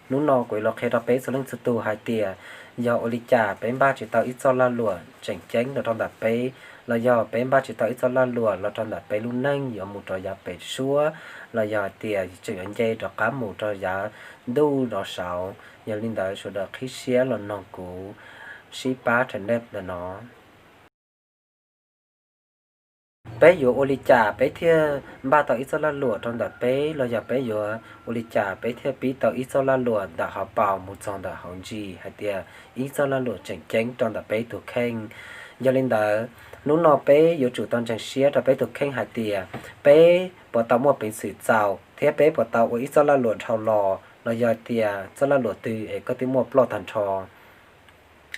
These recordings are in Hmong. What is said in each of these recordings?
Hnub no kuv yuav los qhia rau peb txhua leej txhua tus hais tias yog ua li cas peb npaj tsis tau ib txoj lag luam tseem ceeb los rau ntawm peb, los yog peb npaj tsis tau ib txoj lag luam los rau ntawm peb lub neej yuav mus rau yav pem suab, los yog hais tias tseem yuav nce rov qab mus rau yav ntuj no saud. Yog li ntawd sawv daws qhib siab los noog kuv sib pab tham ntawm no. Peb yuav ua li cas peb thiaj npaj tau ib txoj lag luam rau ntawm peb, los yog peb yuav ua li cas peb thiaj pib tau ib txoj lag luam ntawm hauv paus mus txog ntawm hauv ntsis hais tias ib txoj lag luam tseem ceeb rau ntawm peb tus kheej. Yog li ntawd, hnub no peb yuav tsum tau ntseeg siab rau peb tus kheej hais tias peb puas tau muaj peev xwm txaus thiab peb puas tau ua ib txoj lag luam dhau los, los yog tias txoj lag luam twg es koj twb muaj ploj tag nrho.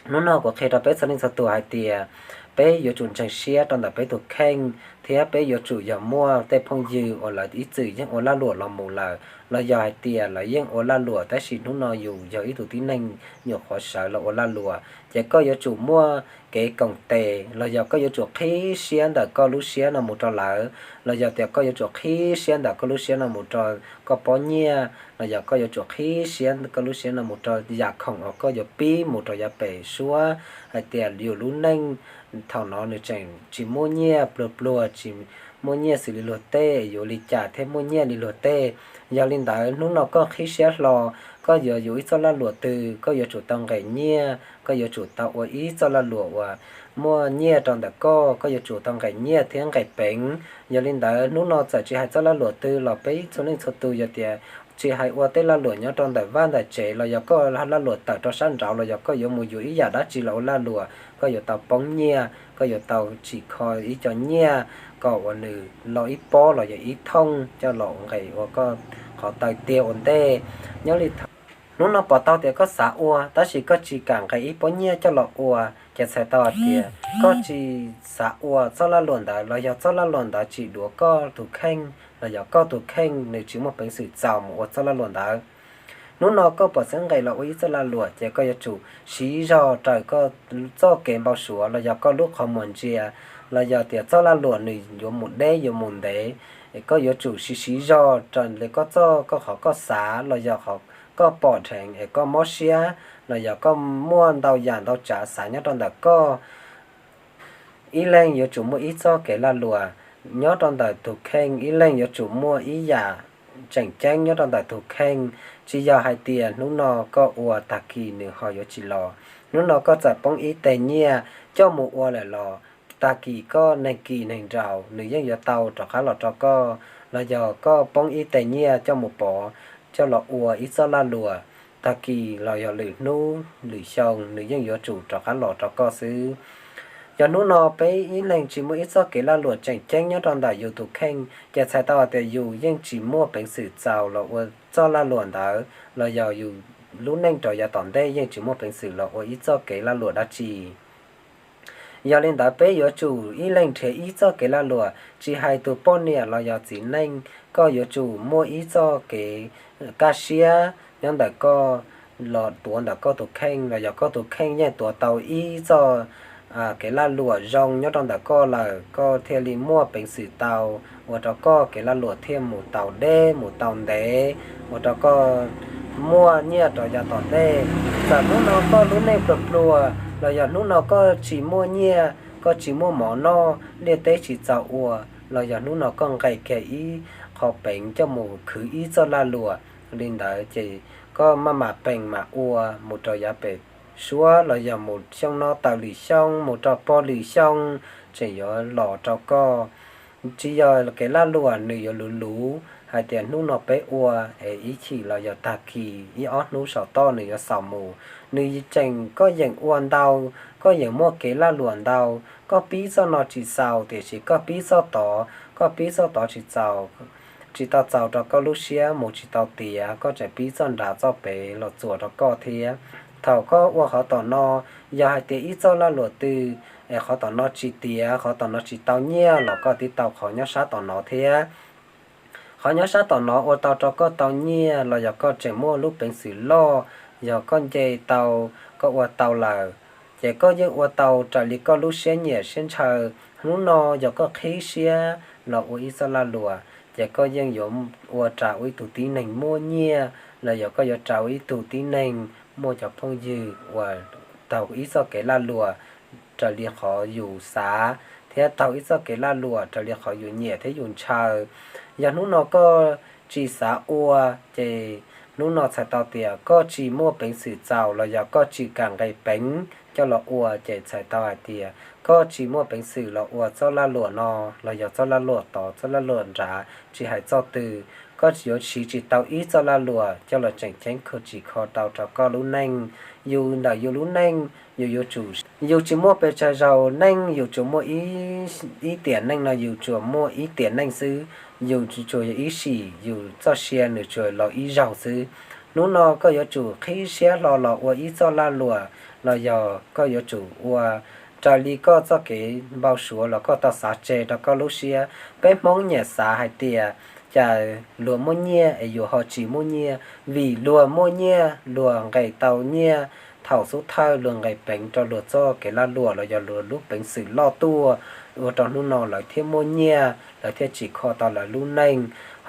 Hnub no kuv qhia rau peb txhua leej txhua tus hais tias peb yuav tsum ntseeg siab rau ntawm peb tus kheej, thiab peb yuav tsum yog muaj tej phooj ywg uas lawv ib txwm yeej ua lag luam los mus lawm, los yog hais tias lawv yeej ua lag luam tab sis hnub no yus yog ib tug tib neeg nyuam qhuav sawv los ua lag luam, ces koj yuav tsum muaj kev koom tes, los yog koj yuav tsum qhib siab ntawm koj lub siab no mus rau lawv, los yog tias koj yuav tsum qhib siab ntawm koj lub siab no mus rau koj pob nyiaj, los yog koj yuav tsum qhib siab koj lub siab no mus rau yam khoom uas koj yuav pib mus rau yav pem suab, hais tias yus lub neej thaum no nws tseem tsis muaj nyiaj pluag pluag, tsis muaj nyiaj xws li luag tej, yuav li cas thiaj muaj nyiaj li luag tej. Yog li ntawd hnub no koj qhib siab hlo, koj yuav yus ib txoj lag luam twg koj yuav tsum tau nqes nyiaj, koj yuav tsum tau ua ib txoj lag luam uas muaj nyiaj rau ntawm koj, koj yuav tsum tau nqes nyiaj thiab nqes peev. Yog li ntawd hnub no txawm tsis hais txoj lag luam twg los peb txhua leej txhua tus yog tias tsis hais ua tej lag luam nyob rau ntawm vaj ntawm tsev los yog koj lag luam tawm rau sab nraud los yog koj yuav mus yuav ib yam dab tsi los ua lag luam, koj yuav tau poob nyiaj, koj yuav tau tsim kho ib co nyiaj kom uas nws lo ib pob los yog ib thooj coj los nqes ua koj qhov taw tiag ua ntej. Nyob li thaum hnub no pom tau tias koj xav ua tab sis koj tsis kam nqes ib pob nyiaj coj los ua, ces txhais tau hais tias koj tsis xav ua txoj lag luam ntawd los yog txoj lag luam ntawd tsis duav koj tus kheej los yog koj tus kheej nws tsis muaj peev xwm txaus mus ua txoj lag luam ntawd. Hnub no koj pom xeeb nqes los ua ib txoj lag luam ces koj yuav tsum siv zog raws koj txoj kev npau suav los yog koj lub qhov muag ntsia, los yog tias txoj lag luam nws yuav mus deb yuav mus ntev, koj yuav tsum siv siv zog raws li koj txoj koj qhov koj xav los yog qhov koj pom dheev es koj mob siab los yog koj muaj ntau yam ntau tsav xav nyob rau ntawm koj. Ib leeg yuav tsum muaj ib txoj kev lag luam nyob rau ntawm tus kheej, ib leeg yuav tsum muaj ib yam tseem ceeb nyob rau ntawm tus kheej. Tsis yog hais tias hnub no koj ua tag kis nws ho yuav tsis los. Hnub no koj txawm poob ib teg nyiaj coj mus ua lawm los tag kis koj neeg kis neeg nraus nws yeej yuav tau rov qab los rau koj, los yog koj poob ib teg nyiaj coj mus pov coj los ua ib txoj lag luam, tag kis los yog lwm hnub lwm xyoo nws yeej yuav tsum rov qab los rau koj xwb. Yog hnub no peb ib leeg tsis muaj ib txoj kev lag luam tseem ceeb nyob rau ntawm yus tus kheej ces txhais tau hais tias yus yeej tsis muaj peev xwm txaus los ua txoj lag luam ntawd los yog yus lub neej rau yav tom ntej yeej tsis muaj peev xwm los ua ib txoj kev lag luam dab tsi. Yog li ntawd peb yuav tsum ib leeg nrhiav ib txoj kev lag luam, tsis hais tus poj niam los yog txiv neej, koj yuav tsum muaj ib txoj kev kaj siab nyob ntawm koj los tuav ntawm koj tus kheej los yog koj tus kheej yeej tuav tau ib txoj kev lag luam zoo nyob rau ntawm koj lawm koj thiaj li muaj peev xwm tau ua rau koj kev lag luam thiaj mus tau deb mus tau ntev, ua rau koj muaj nyiaj rau yav tom ntej. Txawm hnub no koj lub neej pluag pluag los yog hnub no koj tsis muaj nyiaj, koj tsis muaj mov noj, liaj teb tsis txaus ua, los yog hnub no koj nqes kiag ib qho peev coj mus khwv ib txoj lag luam li ntawd ces koj maj mam peem mam ua mus rau yav pem suab los yog mus xyoo no tawm lwm xyoo mus rau pog lwm xyoo tseem yuav los rau koj. Tsis yog kev lag luam nws yuav luv luv hais tias hnub no peb ua es ib chim los yog tag kis ib ob hnub saum toj nws yuav xaus mus. Nws tseem koj yeem ua ntau, koj yeem muaj kev lag luam ntau, koj pib txoj no tsis xaus tiam sis koj pib txoj tod, koj pib txoj tod tsis txaus, tsis tau txaus rau koj lub siab mus tsis tau tiav, koj tseem pib txoj nrad txoj pem los txuas rau koj thiab. Thaum koj ua qhov tom no, yog hais tias ib txoj lag luam twg es qhov tom no tsis tiav, qhov tom no tsis tau nyiaj los koj twb tau qhov nyob sab tom no thiab. Qhov nyob sab tom no ua tau rau koj tau nyiaj los yog koj tseem muaj lub peev xwm loj, yog koj nce tau, koj ua tau lawm, ces koj yeej ua tau raws li koj lub siab nyiam siab ntshaw. Hnub no yog koj qhib siab los ua ib txoj lag luam ces koj yeej yuav ua raws ua ib tug tib neeg muaj nyiaj los yog koj yuav raug ib tug tib neeg muaj cov phooj ywg uas taug ib txoj kev lag luam raws li qhov yus xav, thiab taug ib txoj kev lag luam raws li qhov yus nyiam thiab yus ntshaw. Yog hnub no koj tsis xav ua, ces hnub no txhais tau tias koj tsis muaj peev xwm txaus los yog koj tsis kam nqis peev coj los ua, ces txhais tau hais tias koj tsis muaj peev xwm los ua txoj lag luam no los yog txoj lag luam tod txoj lag luam nrad, tsis hais txoj twg, koj yuav siv tsis tau ib txoj lag luam coj los tseem ceeb kho tsis kho tau rau koj lub neej. Yus ntawm yus lub neej yus yuav tsum, yus tsis muaj pes tsawg zaus neej, yus tsuas muaj ib tiam neej no yus tsuas muaj ib tiam neej xwb, yus tsuas yog ib sim, yus txoj sia nws tsuas los ib zaug xwb. Hnub no koj yuav tsum qhib siab hlo los ua ib txoj lag luam los yog koj yuav tsum ua raws li koj txoj kev npau suav los koj tau xav tseg rau koj lub siab. Peb Hmoob nyiam xav hais tias cas luag muaj nyiaj es yus ho tsis muaj nyiaj, vim luag muaj nyiaj luag nqis tau nyiaj. Thaum xub thawj luag nqis peev rau luag txoj kev lag luam los yog luag lub peev xwm loj tuaj, ua rau hnub no lawv thiaj muaj nyiaj, lawv thiaj tsim kho tau lawv lub neej.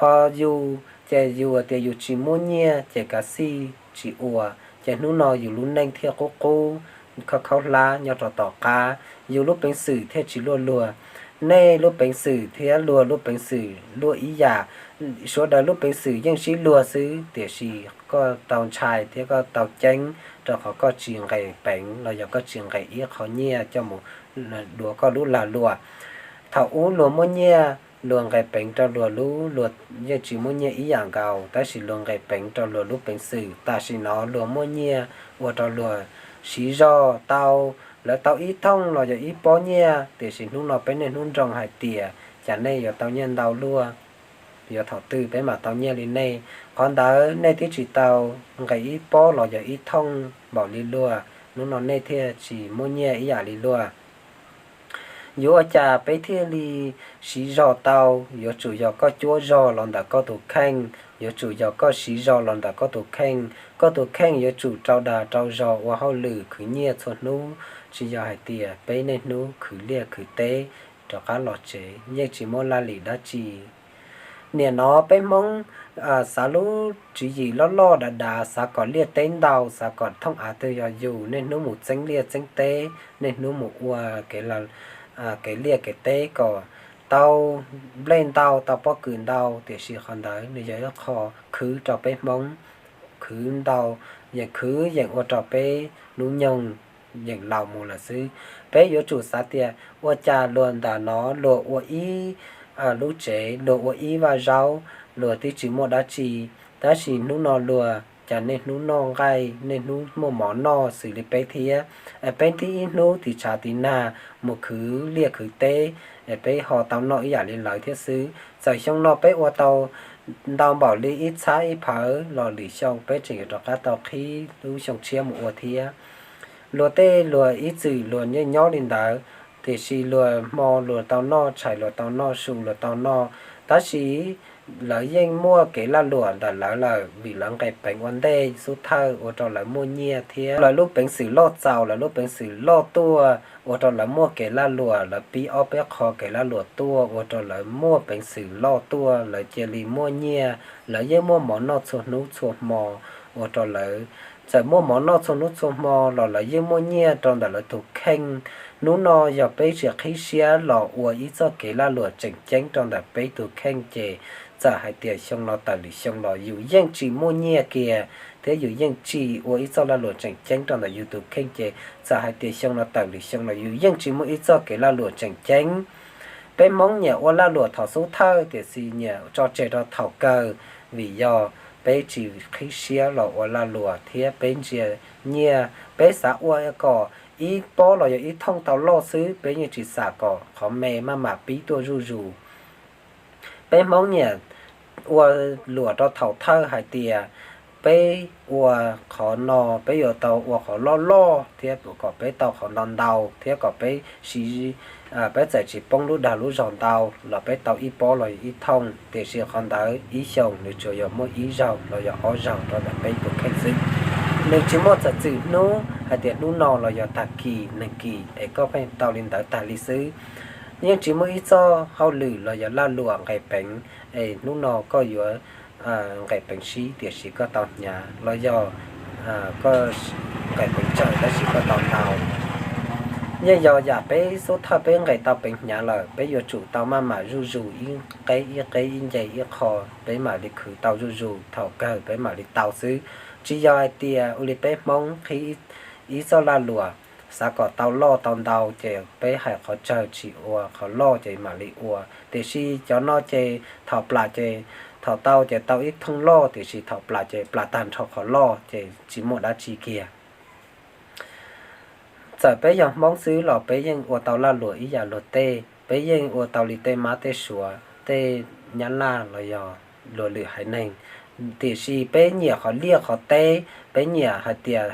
Ho yus ces yus tias yus tsis muaj nyiaj ces kav xij tsis ua, ces hnub no yus lub neej thiaj qub qub, khaub khaub hlab nyob rau tom qab, yus lub peev xwm thiaj tsis luaj luag. Nej lub peev xwm thiab luag lub peev xwm luaj ib yam, sawv daws lub peev xwm yeej sib luag xwb, tiam sis koj tau ntshai thiab koj tau ceeb rau qhov koj tsis nqes peev los yog koj tsis nqes ib qho nyiaj coj mus dua koj lub lag luam. Thaum ub luag muaj nyiaj, luag nqes peev rau luag lub, luag yeej tsis muaj nyiaj ib yam nkaus, tab sis luag nqes peev rau luag lub peev xwm. Tam sim no luag muaj nyiaj ua rau luag siv zog tau, lawv tau ib thooj los yog ib pob nyiaj, tiam sis hnub no peb niaj hnub nroo hais tias cas nej yuav tau nyiaj ntau luaj, yuav thaum twg peb mam tau nyiaj li nej. Qhov ntawd nej twb tsis tau nqes ib pob los yog ib thooj npaum li luag, hnub no nej thiaj tsis muaj nyiaj ib yam li luag. Yuav ua cas peb thiaj li siv zog tau? Yuav tsum yog koj cuab zog los ntawm koj tus kheej, yuav tsum yog koj siv zog los ntawm koj tus kheej. Koj tus kheej yuav tsum rau dag rau zog ua hauj lwm khwv nyiaj txhua hnub, tsis yog hais tias peb niaj hnub khwv liaj khwv teb rov qab los tsev yeej tsis muaj laj lim dab tsi. Nim no peb Hmoob xav lub tswv yim loj loj dav dav, xav kom liaj teb ntau, xav kom thooj av twg yog yus, niaj hnub mus txeeb liaj txeeb teb, niaj hnub mus ua kev liaj kev teb kom tau nplej ntau, tau pob kws ntau, tiam sis qhov ntawd nws yog ib qho khwv rau peb Hmoob, khwv ntau, yeej khwv yeej ua rau peb hnub nyoog yeej laus mus lawm xwb. Peb yuav tsum xav tias ua cas luag ntawm no luag ua ib lub tsev, luag ua ib vaj zaub, luag twb tsis muaj dab tsi, tab sis hnub no luag cas niaj hnub noj nqaij, niaj hnub muaj mov noj xws li peb thiab. Peb tib ib hnub tiv tshav tiv nag mus khwv liaj khwv teb, peb ho tau noj ib yam li lawv thiab xwb. Txawm xyoo no peb ua tau ntau npaum li ib txhab ib phawv los lwm xyoo peb tseem yuav rov qab tau qhib lub xyoo tshiab mus ua thiab. Luag tej luag ib txwm luag yeej nyob li ntawd, tiam sis luag hmo luag tau noj, tshais luag tau noj, su luag tau noj, tab sis lawv yeej muaj kev lag luam ntawm lawv lawm vim lawv nqes peev ua ntej xub thawj ua rau lawv muaj nyiaj thiab lawv lub peev xwm loj txaus, lawv lub peev xwm loj tuaj ua rau lawv muaj kev lag luam, lawv pib ob peb qho kev lag luam tuaj ua rau lawv muaj peev xwm loj tuaj, lawv cia li muaj nyiaj, lawv yeej muaj mov noj txhua hnub txhua hmo, ua rau lawv txawm muaj mov noj txhua hnub txhua hmo los lawv yeej muaj nyiaj rau ntawm lawv tus kheej. Hnub no yog peb tsis qhib siab los ua ib txoj kev lag luam tseem ceeb rau ntawm peb tus kheej ces txawm hais tias xyoo no tawm lwm xyoo los yus yeej tsis muaj nyiaj kiag, thiab yus yeej tsis ua ib txoj lag luam tseem ceeb rau ntawm yus tus kheej ces txawm hais tias xyoo no tawm lwm xyoo los yus yeej tsis muaj ib txoj kev lag luam tseem ceeb. Peb Hmoob nyiam ua lag luam thaum xub thawj tiam sis nyiam tso tseg rau thaum kawg, vim yog peb tsis qhib siab los ua lag luam thiab peb ntsia nyiaj, peb xav ua kom ib pob los yog ib thooj tau loj xwb, peb yeej tsis xam kom qhov me maj mam pib tuaj zuj zus. Peb Hmoob nyiam ua luam rau thaum thawj hais tias peb ua qhov no peb yuav tau ua qhov loj loj thiab kom peb tau qhov ntau ntau thiab kom peb siv, peb txawm tsis poob lub dag lub zog ntau los peb tau ib pob los yog ib thooj, tiam sis qhov ntawd ib xyoos nws tsuas yog muaj ib zaug los yog ob zaug rau ntawm peb tus kheej xwb. Nws tsis muaj txam txwm hnub hais tias hnub no los yog tag kis neeg kis es koj pheej tau li ntawd tag li xwb. Yeej tsis muaj ib txoj hauj lwm los yog lag luam nqes peev es hnub no koj yuav nqes peev sib tiam sis koj tau hnyav, los yog koj nqes peev tsawg tab sis koj tau ntau. Yeej yog yam peb xub thawj peb nqes tau peev hnyav lawm, peb yuav tsum tau maj mam zuj zus ib qeb ib qeb ib nce ib qho, peb mam li khwv tau zuj zus, thaum kawg peb mam li tau xwb. Tsis yog hais tias ua li peb Hmoob qhib ib txoj laj luam, xav kom tau loj tau ntau ces peb hais qhov tsawg tsis ua, qhov loj ces mam li ua. Tiam sis cov no ces thaum plam ces, thaum tau ces tau ib thooj loj, tiam sis thaum plam ces plam tag nrho qhov loj ces tsis muaj dab tsi kiag. Txawm peb yog Hmoob xwb los peb yeej ua tau laj luam ib yam luag tej, peb yeej ua tau li tej Mab tej Suav, tej Nyab Laj los yog luag lwm haiv neeg. Tiam sis peb nyiam qhov liaj qhov teb, peb nyiam hais tias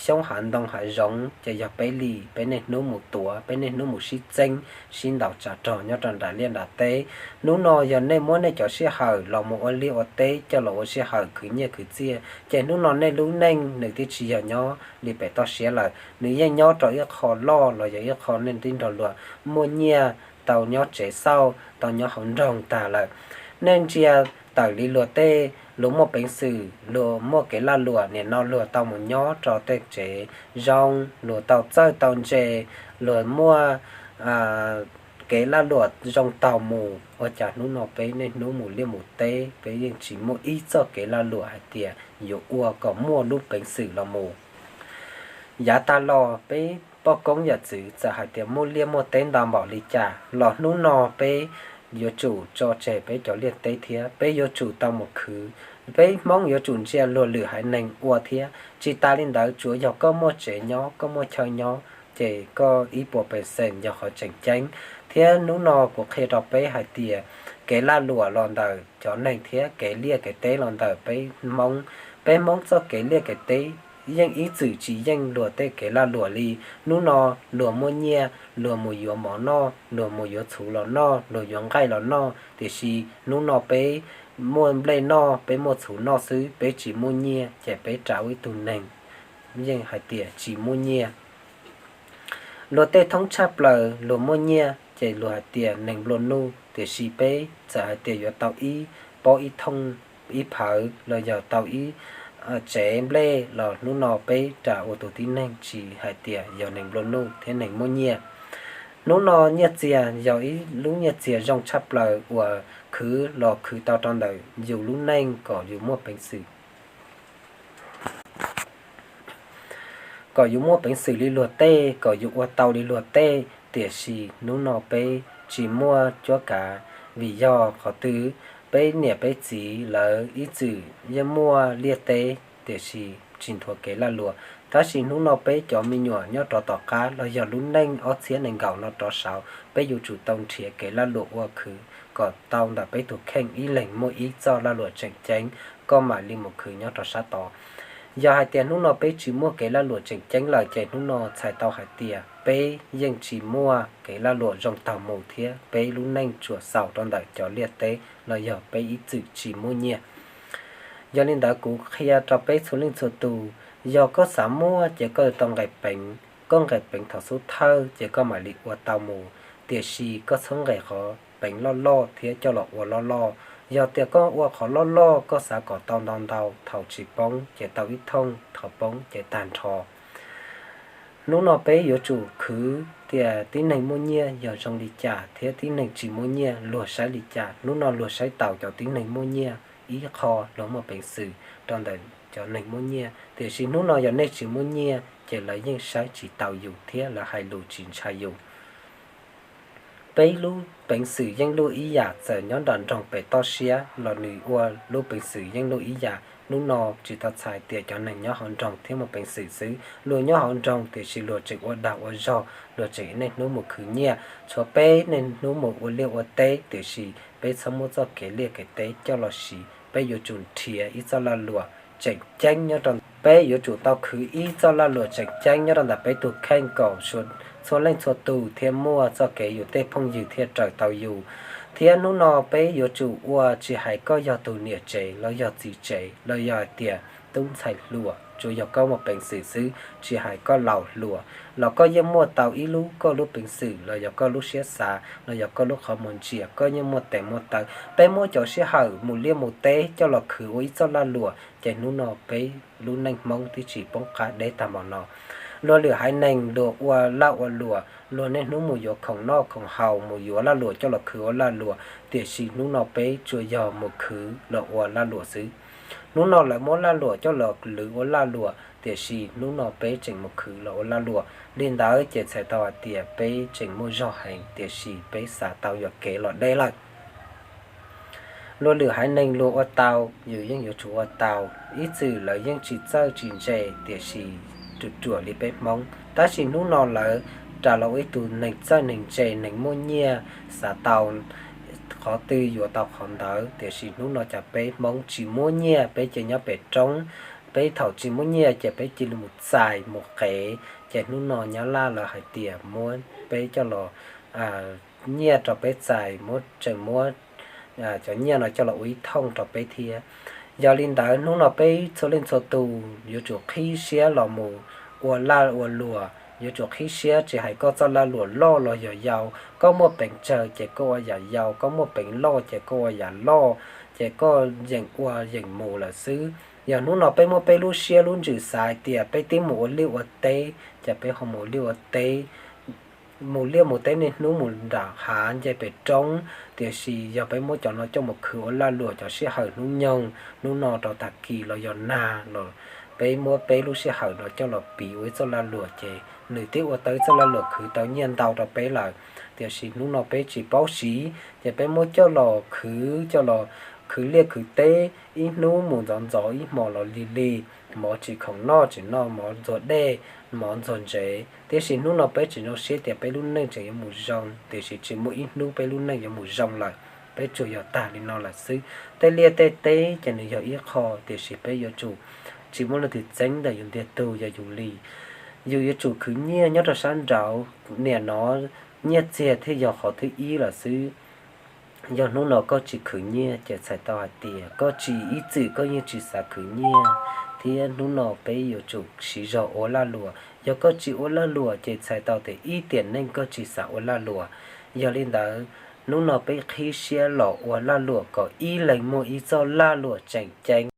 xyoob hav ntoo hav zoov ces yog peb li, peb niaj hnub mus tuav, peb niaj hnub mus sib txeeb sib ntaus tsam rog nyob rau nram liaj nram teb. Hnub no yog nej muab nej cov sij hawm los mus ua liaj ua teb coj los ua sij hawm khwv nyiaj khwv txiaj, ces hnub no nej lub neej nws twb tsis yog nyob li pem toj siab lawm, nws yeej nyob rau ib qho loj los yog ib qho nej tib nrog luag muaj nyiaj, tau nyob tsev xauj, tau nyob hauv nroog tag lawm. Nej ntsia tawm li luag tej, luag muaj peev xwm, luag muaj kev laj luam, nim no luag tau mus nyob rau tej tsev zoo, luag tau txawj tau ntse, luag muaj kev laj luam zoo taug mus, ua cas hnub no peb niaj hnub mus liaj mus teb peb yeej tsis muaj ib txoj kev laj luam hais tias yuav ua kom muaj lub peev xwm los mus. Yav tag los peb poj koob yawm txwv txawm hais tias muaj liaj muaj teb ntau npaum li cas los hnub no peb yuav tsum tso tseg peb cov liaj teb thiab peb yuav tsum tau mus khwv. Peb Hmoob yuav tsum ntsia luag lwm haiv neeg ua thiab. Tsis tas li ntawd, tsuav yog koj muaj tsev nyob, koj muaj chaw nyob, ces koj ib puas percent yog qhov tseem ceeb. Thiab hnub no kuv qhia rau peb hais tias kev laj luam los ntawm cov neeg thiab kev liaj kev teb los ntawm peb Hmoob. Peb Hmoob txoj kev liaj kev teb yeej ib txwm tsis yeej luag tej kev laj luam li. Hnub no luag muaj nyiaj, luag mus yuav mov noj, luag mus yuav txhuv los noj, luag yuav nqaij los noj, tiam sis hnub no peb muaj nplej noj, peb muaj txhuv noj xwb, peb tsis muaj nyiaj ces peb raug ib tug neeg yeej hais tias tsis muaj nyiaj. Luag tej thoob tshaj plaws luag muaj nyiaj ces luag hais tias neeg nplua nuj, tiam sis peb txawm hais tias yuav tau ib pob ib thooj ib phawv los yog tau ib tsev nplej los hnub no peb raug ua tus tib neeg tsis hais tias yog neeg nplua nuj thiab neeg muaj nyiaj. Hnub no nyiaj txiag yog ib lub nyiaj txiag zoo tshaj plaws uas khwv los khwv tau rau ntawm yus lub neej kom yus muaj peev xwm kom yus muaj peev xwm li luag tej, kom yus ua tau li luag tej, tiam sis hnub no peb tsis muaj cuab kav. Vim yog qhov twg? Peb niam peb txiv lawv ib txwm yeej muaj liaj teb, tiam sis tsis nthuav kev laj luam. Tab sis hnub no peb cov me nyuam nyob rov tom qab los yog lub neej ob txhiab nees nkaum no rov saud, peb yuav tsum tau nrhiav kev laj luam ua khwv kom tau ntawm peb tus kheej ib leeg muaj ib txoj laj luam tseem ceeb, koj mam li mus khwv nyob rau sab tod. Yog hais tias hnub no peb tsis muaj kev laj luam tseem ceeb lawm ces hnub no txhais tau hais tias peb yeej tsis muaj kev laj luam zoo taug mus thiab peb lub neej tsuas xaus rau ntawm cov liaj teb los yog peb ib txwm tsis muaj nyiaj. Yog li ntawd kuv qhia rau peb txhua leej txhua tus, yog koj xav muaj ces koj yuav tau nqes peev, koj nqes peev thaum xub thawj ces koj mam li ua tau mus, tiam sis koj txhob nqes qhov peev loj loj thiab coj los ua loj loj. Yog tias koj ua qhov loj loj koj xav kom tau ntau ntau, thaum tsis poob ces tau ib thooj, thaum poob ces tag nrho. Hnub no peb yuav tsum khwv tias tib neeg muaj nyiaj yog zoo li cas thiab tib neeg tsis muaj nyiaj luag saib li cas. Hnub no luag saib taus cov tib neeg muaj nyiaj ib qho, luag muaj peev xwm rau ntawm cov neeg muaj nyiaj, tiam sis hnub no yog nej tsis muaj nyiaj ces lawv yeej saib tsis taus yus thiab lawv hais lus tsis ntshai yus. Peb lub peev xwm yeej luj ib yam, txawm nyob nram nroog pem toj siab los nws ua lub peev xwm yeej luj ib yam. Hnub no tsis tau txhais tias cov neeg nyob hauv nroog thiaj muaj peev xwm xwb, luag nyob hauv nroog tiam sis luag tseem ua dag ua zog, luag tseem niaj hnub mus khwv nyiaj. Tshuav peb niaj hnub mus ua liaj ua teb, tiam sis peb txhob muab txoj kev liaj kev teb coj los siv, peb yuav tsum nrhiav ib txoj laj luam tseem ceeb nyob rau, peb yuav tsum tau khwv ib txoj laj luam tseem ceeb nyob rau ntawm peb tus kheej kom txhua leej txhua tus thiaj muaj txoj kev yus tej phooj ywg thiaj raws tau yus. Thiab hnub no peb yuav tsum ua, tsis hais koj yog tus niam tsev los yog txiv tsev los yog hais tias tub ntxhais hluas, tsuas yog koj muaj peev xwm xwb, tsis hais koj laus hluas los koj yeej muaj tau ib lub koj lub peev xwm los yog koj lub siab xav los yog koj lub qhov muag ntsia, koj yeej muaj tes muaj taw. Peb muab cov sij hawm mus liaj mus teb coj los khwv ua ib txoj lag luam ces hnub no peb lub neej Hmoob twb tsis poob qab deb tag npaum no. Luag lwm haiv neeg luag ua lag ua luam, luag niaj hnub mus yuav khoom noj khoom haus, mus yuav lag luam coj los khwv ua lag luam, tiam sis hnub no peb tsuas yog mus khwv los ua lag luam xwb. Hnub no lawv muab lag luam coj los lwv ua lag luam, tiam sis hnub no peb tseem mus khwv los ua lag luam. Li ntawd ces txhais tau hais tias peb tseem muaj zog heev, tiam sis peb xav tau yuam kev los deb lawm. Luag lwm haiv neeg luag ua tau, yus yeej yuav tsum ua tau. Ib txwm lawv yeej tsis txawj tsis ntse, tiam sis ruam ruam li peb Hmoob, tab sis hnub no lawv rais los ua ib tug neeg txawj neeg ntse, neeg muaj nyiaj, xav tau qhov twg yuav tau qhov ntawd, tiam sis hnub no cas peb Hmoob tsis muaj nyiaj, peb cia nyob pem roob. Peb thaum tsis muaj nyiaj ces peb cia li mus txais mus qev, ces hnub no Nyab Laj lawv hais tias muab peb coj los, nyiaj rau peb txais, muab, tseem muab cov nyiaj no coj los ua ib thooj rau peb thiab. Yog li ntawd hnub no peb txhua leej txhua tus yuav tsum qhib siab los mus ua lag ua luam, yuav tsum qhib siab, tsis hais koj txoj lag luam loj los yog yau, koj muaj peev tsawg ces koj ua yam yau, koj muaj peev loj ces koj ua yam loj, ces koj yeem ua yeem mus lawm xwb. Yog hnub no peb muab peb lub siab lub ntsws xav hais tias peb twb mus ua liaj ua teb, ces peb ho mus ua liaj ua teb, mus liaj mus teb niaj hnub mus nram hav nce pem roob, tiam sis yog peb muab cov no coj mus khwv ua lag luam cov sij hawm hnub nyoog, hnub no rau tag kis los yog nag los, peb muab peb lub sij hawm no coj los piv ua ib txoj lag luam ces nws twb ua tau ib txoj lag luam khwv tau nyiaj ntau rau peb lawm, tiam sis hnub no peb tsis paub siv ces peb muab coj los khwv, coj los khwv liaj khwv teb, ib hnub mus ntxov ntxov, ib hmo los lig lig, mov tsis khoom noj tsis noj, mov ntxuag dej, mov ntxuag ntsev. Tiam sis hnub no peb tsis zoo siab tias peb lub neej tseem yuav mus zoo, tiam sis tsis muaj ib hnub peb lub neej yuav mus zoo lawm. Peb tsuas yog tag li no lawm xwb. Tej liaj tej teb ces nws yog ib qho, tiam sis peb yuav tsum tsis muaj leej twg txeeb ntawm yus ntiag tug, yog yus li. Yus yuav tsum khwv nyiaj nyob rau sab nraud, nim no nyiaj txiag thiaj yog qhov thib ib lawm xwb. Yog hnub no koj tsis khwv nyiaj ces txhais tau hais tias koj tsis, ib txwm koj yeej tsis xav khwv nyiaj, thiab hnub no peb yuav tsum siv zog ua lag luam. Yog koj tsis ua lag luam ces txhais tau tias ib tiam neej koj tsis xav ua lag luam. Yog li ntawd, hnub no peb qhib siab los ua lag luam kom ib leeg muaj ib txoj lag luam tseem ceeb.